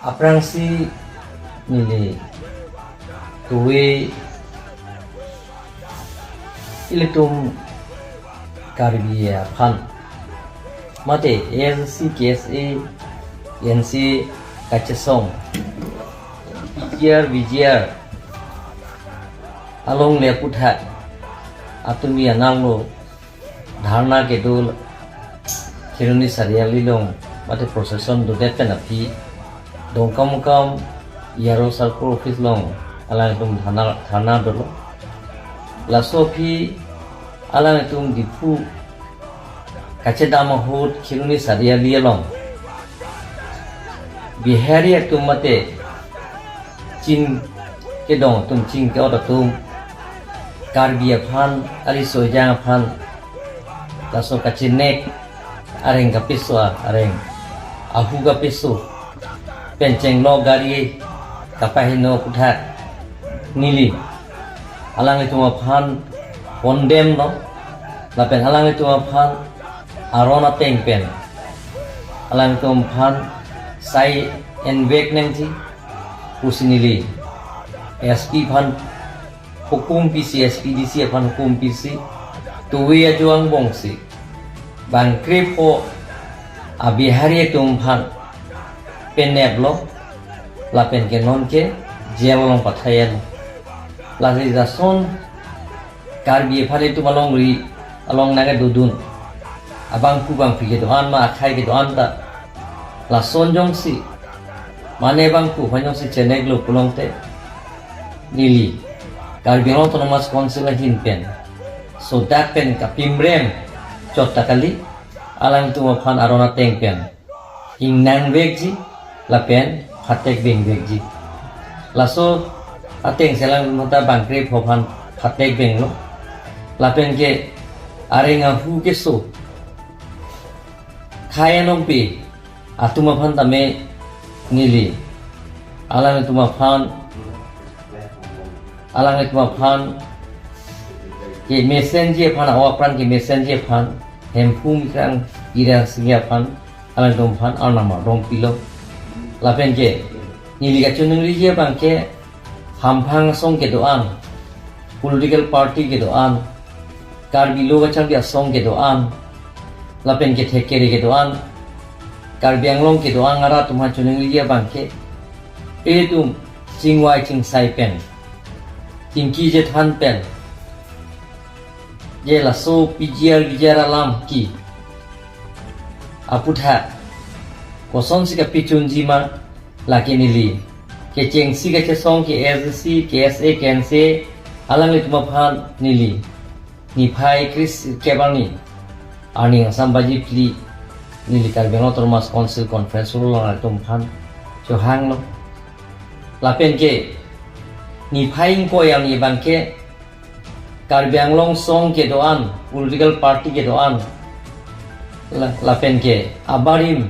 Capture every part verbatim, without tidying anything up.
Aphrangsi neli tuwe ilitum Karbi aphan mate A S D C, K S A, N C A kachesong P G R, V G R along le aputhak atum ya nanglo dharna kedo Kheroni Chariali along mate procession dodet pen aphi Dongkamukam E R O circle office along alangtum dharna, dharna dolo. Laso aphi alangtum Diphu kachedam ahut Kheroni Chariali along Bihari atum mate ching kedong atum, ching ke-ot atum Karbi aphan, ariso ejang aphan laso kachenek areng kapeso, areng ahu kapeso pen chenglok gari kapaheno aputhak neli alanglitum aphan condemn lo, lapen alanglitum aphan aron ateng pen alanglitum aphan sai envek nangji pusi neli S P aphan hukum pisi, S P D C aphan hukum pisi, tuwe ajo angbongsi bangkrepho a-Bihari atum aphan peneplo, lapen ke non ke jail along pathai-etlo. Lasi lason Karbi aphan itum alongri along nangkedodun abangku bangpi kedo-an ma akhai kedo-an ta lason jongsi mane bangku aphan jongsi cheneklo pulote neli Karbi Anglong Autonomous Council ahin pen sodak pen kapimrem chot ta kali, alangtum aphan aron ateng pen ingnang vekji lapen phatek beng vekji. Laso ateng si alangtum ta bangkrepho aphan phatek benglo. Lapen ke areng ahu keso khai anong pi atum aphan tame neli alanglitum aphan, alanglitum aphan kemesen ji aphan, a-o apran kemesen ji aphan, Hemphu Mikrang Ira Singye aphan, alangtum aphan arnam ardom pilo. Lapen ke neli kachiningri ji abang ke hamphang asong kedo-an, political party kedo-an, Karbi Lo Kacharli Asong kedo-an, lapen ke thekere kedo-an, Karbi Anglong kedo-an arat atum aphan chiningri abang ke, itum chingvai chingsai pen, chingki chethan pen, je laso P G R V G R alam ke aputhak kosonsi kapachunji ma, lake neli kechengsi kachesong ke A S D C, K S A, K N C A alanglitum aphan neli niphai kre-sirkep arni, arni angsam baji phli neli Karbi Anglong Autonomous Council Conference Hall along atum aphan chohanglo. Lapen ke niphai ingkoi arni abang ke Karbi Anglong asong kedo-an, political party kedo-an, la-, lapen ke abarim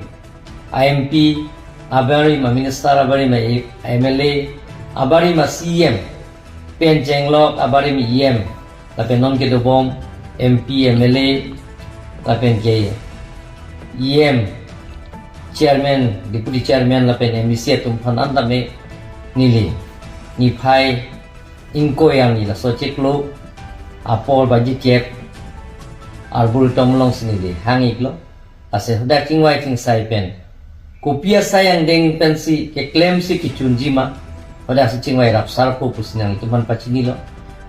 a-M P, abarim a-minister, abarim a-M L A, abarim a-C E M, pen chenglok abarim E M, lapen non kedobom M P, M L A, lapen ke E M, chairman, deputy chairman, lapen M D C atum aphan an tame neli niphai ingkoi arni laso chiklo apor baji kep arbur tom alongsi neli hang-iklo. Lasi hadak chingvai chingsai pen kopi asai angdeng pensi keklemsi kechunji ma, hadaksi chingvai rapsarpo pusi nanglitum aphan pachinilo.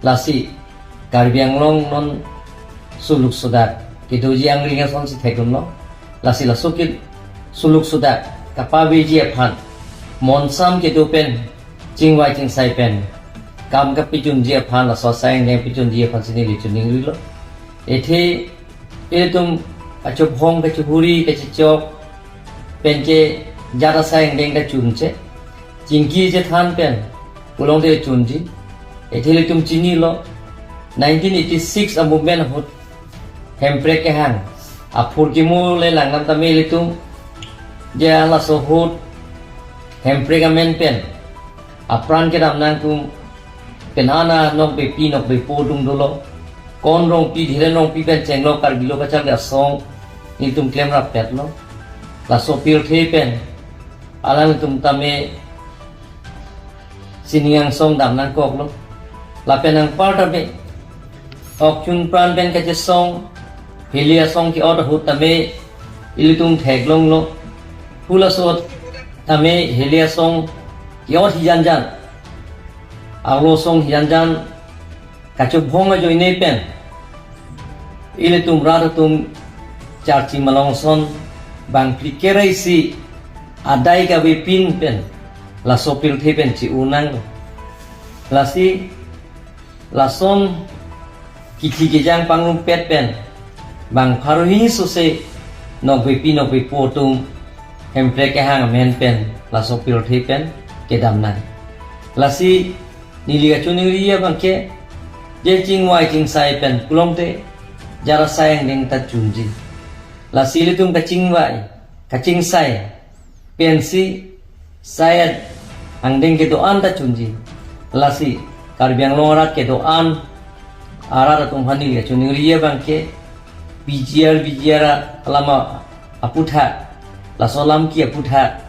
Lasi Karbi Anglong non suluk sodak kedoji angring asonsi thekdunlo. Lasi laso ke suluk sodak kapaveji aphan monsam kedo pen chingvai chingsai pen kam kapachunji aphan, laso asai angdeng pachunji aphansi neli chiningrilo. Ethe itum kachobhong, kachihuri, kachechok pen ke jat asai angdeng ta chunche, chingki chethan pen pulote chunji. Ethe ilitum chinilo, nineteen eighty-six a-movement ahut Hemprek kehang aphurkimo le langdam tame ilitum, je laso ahut Hemprek amen pen apran kedam nangtum pen ana nokbepi nokbepo atum dolo. Kon Rongpi, Dhiren Rongpi pen chenglok Karbi Lo Kacharli Asong nelitum klemrappetlo. Laso pirthe pen Alangtum tame sining angsong dam nangkoklo. Lapen anpar tame okchun pran pen kachesong, heli asong ke-ot ahut tame ilitum theklonglo. Halaso tame heli asong ke-ot hijanjan, arlo asong hijanjan kachobhong ajoine pen ilitum rat atum charchi malong ason bang phlikere isi adai kavepin pen laso pirthe pen chi-unang. Lasi lason kithi kejang pangrumpet pen bang pharo hini sose nokvepi nokvepo atum Hemprek kehang amen pen laso pirthe pen kedamnang. Lasi neli kachiningri abangke, je chingvai chingsai pen pulote jara sai angdeng ta chunji. Lasi ilitum kachingvai kachingsai pensi sai angdeng kedo-an ta chunji. Lasi Karbi Anglong arat kedo-an arat atum aphan neli kachiningri abangke, P G R, V G R alam aputhak, laso alam ke aputhak,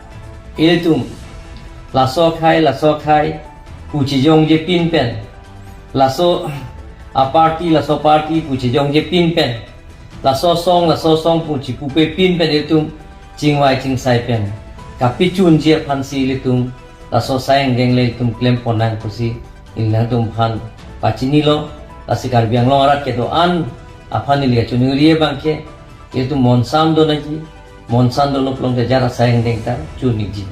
ilitum laso akhai laso akhai pu chejongje pin pen, laso aparty laso aparty pu chejongje pin pen, laso asong laso asong pu chipupe pin pen ilitum chingvai chingsai pen kapachunji aphansi ilitum laso sai angdeng le ilitum klem ponnang pusi neli nangtum aphan pachinilo. Lasi Karbi Anglong arat kedo-an aphan neli kachiningri abangke, ilitum monsam do nangji, monsam dolo pulote jara sai angdeng ta chun-ikji.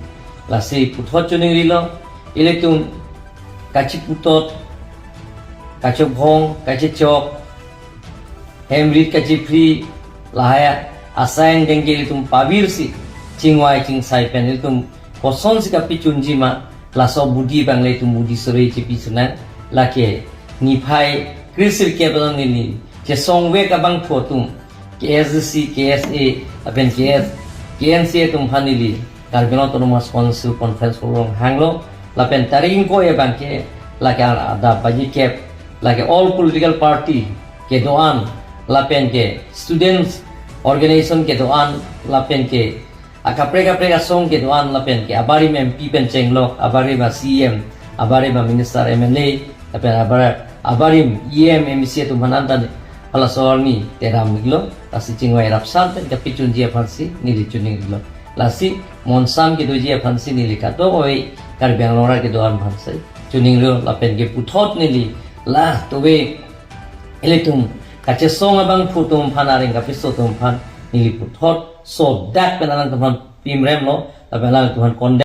Lasi puthot chiningrilo, ilitum kachiputot, kachobhong, kachechok, hemrit kachiphri, lahai asai angdeng ke ilitum pavirsi chingvai chingsai pen ilitum kosonsi kapachunji ma, laso abidi abang le ilitum bidi sore chipi sunang. Lake niphai kre-sirkep along neli chesongvek abangphu atum, K S D C, K S A lapen K S, K N C A atum aphan neli Karbi Anglong Autonomous Council Conference Hall along hanglo. Lapen tarik ingkoi abangke lake adap baji kep, lake all political party kedo-an lapen ke students organization kedo-an lapen ke akaprek kaprek asong kedo-an lapen ke abarim M P pen chenglok, abarim a C E M, abarim a minister, M L A, lapen abar-, abarim E M, M C atum aphan anta halaso arni teram-iklo. Lasi chingvai rapsal pen kapachunji aphansi neli chiningrilo. Lasi monsam kedoji aphansi neli kadokave Karbi Anglong arat kedo-an aphansi chiningrilo. Lapen ke puthot neli la tove ilitum kachesong abangphu atum aphan, areng kapiso atum aphan neli puthot sodak pen alangtum aphan pimremlo, lapen alangtum aphan condemn